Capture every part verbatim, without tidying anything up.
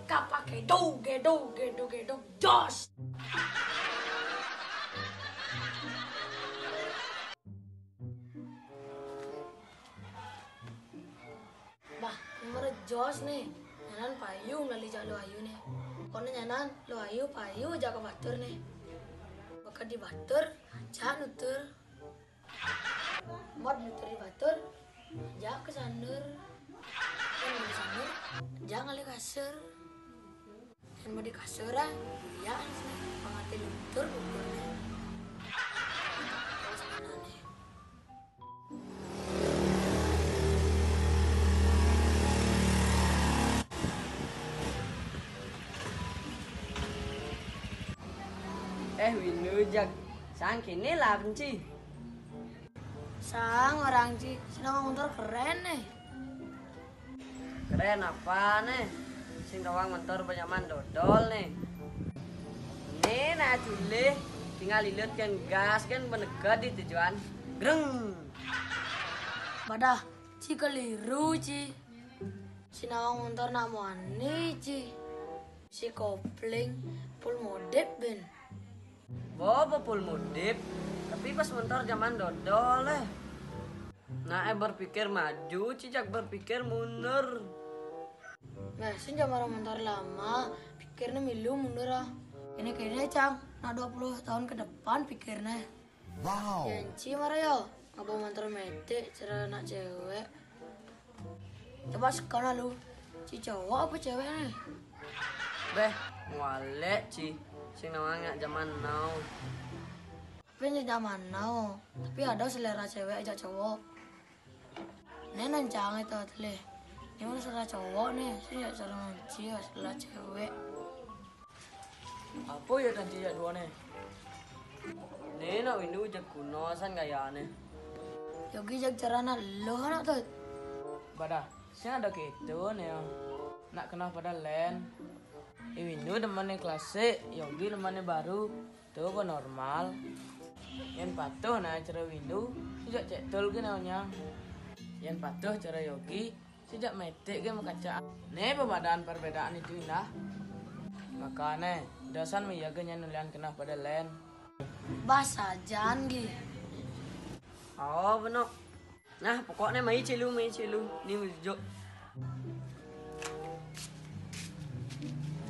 Kapake do gedo gedo gedo jos. Bah, nomor jos ne. Nyanan payu ngali jak Luh Ayu ne. Kone nyanan Luh Ayu payu jak ka batur ne. Baka di batur, jak nutur. Mod nutur di batur, jak ka sanur. Kan di sanur, jak ngali kasur. Kan mau di kasur ah, iya sih. Pangati luntur buburnya. Terus mana nih? Eh, Windu, jak sang kini lah benci. Sang orang ci, sing nawang montor keren nih. Keren apa nih? Sing nawang montor benyaman dodol nih. Nih, nah, culih, tinggal ilut kan gas kan benegat di tujuan. Greng. Badah, ci keliru ci. Sing nawang montor nak muani ci. Si kopling pul modep ben. Bobo pul modep, tapi pas montor zaman dodol eh. Nah, eh, berpikir maju, ci jak berpikir mundur. Nah, sing zaman montor lama, pikirnya milu mundur ah. Ini kayaknya cang, nah dua puluh tahun ke depan pikirnya. Wow. Janci mara yo, ngaba montor metik cara anak cewek. Coba sekarang lu, ci cowok apa cewek nih? Beh, mualek ci, sing nawang jak zaman now. Tapi ini zaman now, tapi ada selera cewek ajak cowok. Nih nancang itu telih. Ini udah selera cowok nih, sih ya selera ci ya selera cewek. Apa ya tadi jak dua nih? Nih nak Windu jak kuno san gaya nih. Yogi jak cara nak lo anak tuh. Badah, sing ada gitu nih ya. Nak kena pada len. I Windu demen nih klasik, Yogi demen nih baru. Tuh apa normal. Yang patuh nah cara Windu, sejak cek tul gini onyang. Yang patuh cara Yogi, sejak metik ge makaca. Nih perbedaan perbedaan itu indah. Makane, dosan mi yaga nyan nulian kena pada len. Bahasa janji. Oh, benar. Nah, pokoknya mai cilu, mai cilu. Ni melujuk.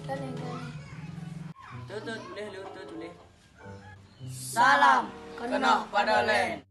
Kan yang kan. Tuh, tuh, tulis lu, tuh, tulis. Salam kena pada len.